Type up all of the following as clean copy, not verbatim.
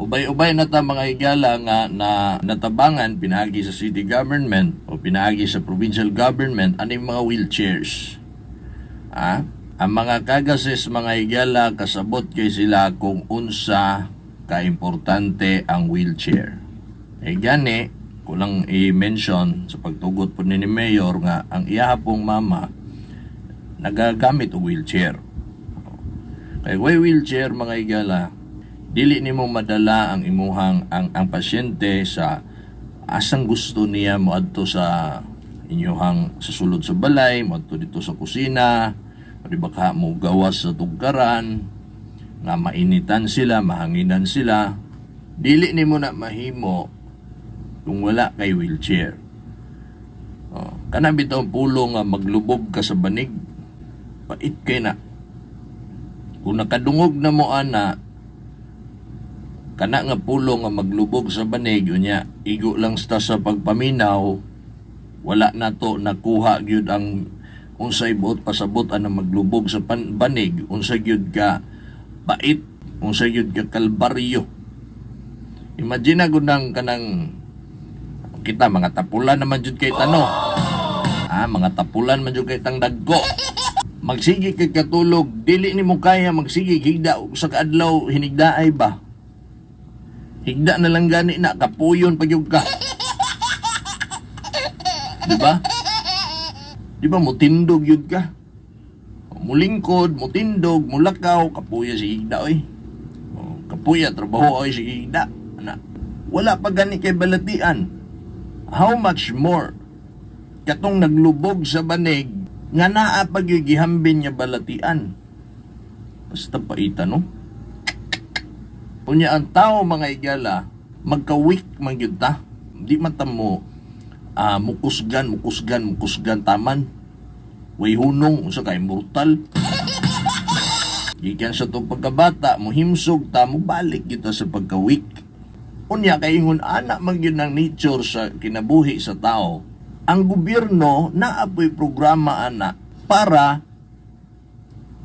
Ubay-ubay na ta, mga higala, nga na natabangan pinaagi sa city government o pinaagi sa provincial government aning mga wheelchairs. Ah, ang mga Cagases, mga higala, kasabot kay sila kung unsa kaimportante ang wheelchair. Eh gani, kulang i-mention sa pagtugot po ni Mayor nga ang iya pong mama nagagamit og wheelchair. Kay way wheelchair, mga higala, dili nimo madala ang imuhang ang pasyente sa asang gusto niya moadto sa inyuhang sa sulod sa balay, moadto dito sa kusina, o di ba ka mo gawas sa tugkaran, nga mainitan sila, mahanginan sila. Dili nimo na mahimo kung wala kay wheelchair. Oh, kana bitaw ang pulong nga maglubog ka sa banig, pait kay na. Kung nakadungog na mo ana, kana nga pulong nga maglubog sa banig, unya igo lang sta sa pagpaminaw, wala na to nakuha gyud ang unsay buot pasabot ana maglubog sa banig, unsa gyud ka pait, unsa gyud ka kalbaryo. Imagine na gud nang kanang kita mga tapulan naman jud kay tano. Ah, mga tapulan man jud kay tang dagko. Magsige kay katulog, dili nimo kaya magsige higda sa kaadlaw, hinigdaay ba? Higda na lang gani na kapuyon pa gyud ka. Di ba? Di ba mutindog yun ka? Mulingkod, mutindog, mulakaw, kapuya si higda oy. Oh, kapuya trabaho oy si higda. Ana. Wala pa gani kay balatian. How much more katong naglubog sa banig nga naa pa gyud gihambin nga balatian? Basta paita, no? Unya ang tao, mga igala, magka-weak man gyud ta. Di man ta mo mukusgan, mukusgan, mukusgan taman. Way hunong, unsa ka immortal? Gikan sa tong pagkabata, muhimsog ta, mubalik kita sa pagka-weak. Unya kay ingon ana man gyud ng nature sa kinabuhi sa tao. Ang gobyerno naa poy programa ana para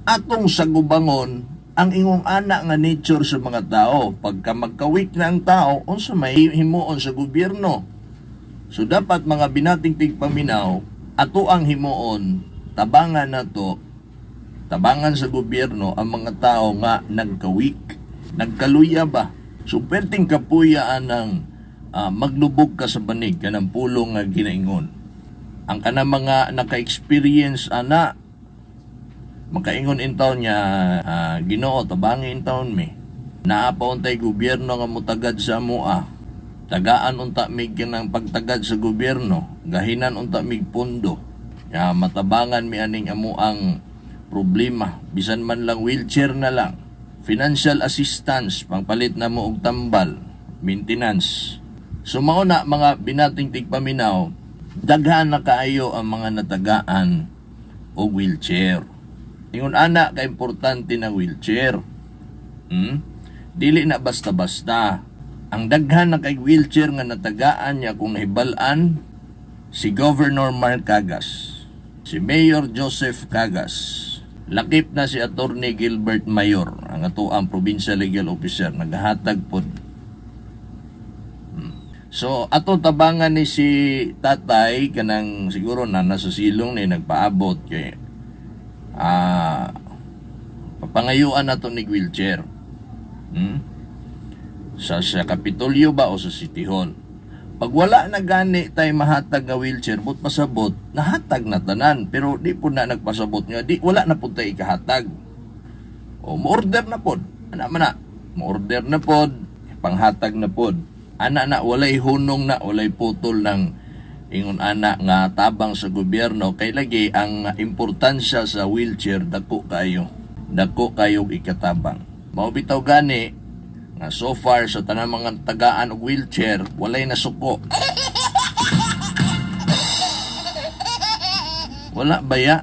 atong sagubangon ang ingong ana nga nature sa mga tao. Pagka magka-weak na ang tao, unsa may himuon sa gobyerno? So dapat, mga binating tigpaminaw, ato ang himuon, tabangan nato, tabangan sa gobyerno ang mga tao nga nagka-weak, nagkaluya ba? So perting kapuya ang maglubog ka sa banig, kanang pulong nga ginaingon. Ang kanang mga naka-experience ana, makaingon in taon niya, "Ginoo, tabangi in taon mi. Naa pa untay gobyerno nga mutagad sa amoa. Tagaan unta mig ng pagtagad sa gobyerno, gahinan unta mig pondo. Ya, matabangan mi aning amoang problema, bisan man lang wheelchair na lang. Financial assistance pangpalit na mo og tambal, maintenance." So mao na, mga binating tigpaminaw, daghan na kaayo ang mga natagaan og wheelchair. Ingon ana ka importante na wheelchair. Dili na basta-basta. Ang daghan na kay wheelchair nga natagaan niya, kung nahibal-an si Governor Mark Cagas, si Mayor Joseph Cagas, lakip na si Attorney Gilbert Mayor, ang ato ang provincial legal officer, naghatag pod. So ato tabangan ni si tatay kanang siguro na nasa silong ni nagpaabot kay papangayuan nato ni wheelchair. Sa Kapitolyo ba o sa City Hall. Pag wala na gani tay mahatag nga wheelchair, but pasabot, nahatag na tanan, pero di po na nagpasabot nga di wala na pud tay ikahatag. O mo-order na pod. Ana man na. Mo-order na pod, panghatag na pod. Ana na walay hunong na, walay putol ng ingon ana nga tabang sa gobyerno kay lagi ang importansya sa wheelchair dako kayo. Dako kayo ikatabang. Mao bitaw gani nga so far sa tanang mga tagaan og wheelchair, walay nasuko. Wala baya.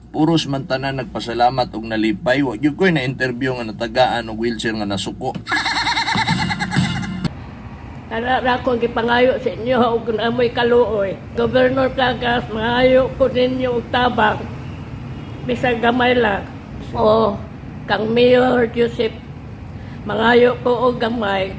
Puros man tanan nagpasalamat og nalipay. Wa gyud ko'y na interview nga natagaan og wheelchair nga nasuko. Kana ra akong gipangayo sa inyo og namoy kaluoy. Governor Cagas, mangayo ko ninyo og tabang. Bisag gamay lang. O kang Mayor Joseph, mangayo ko og gamay.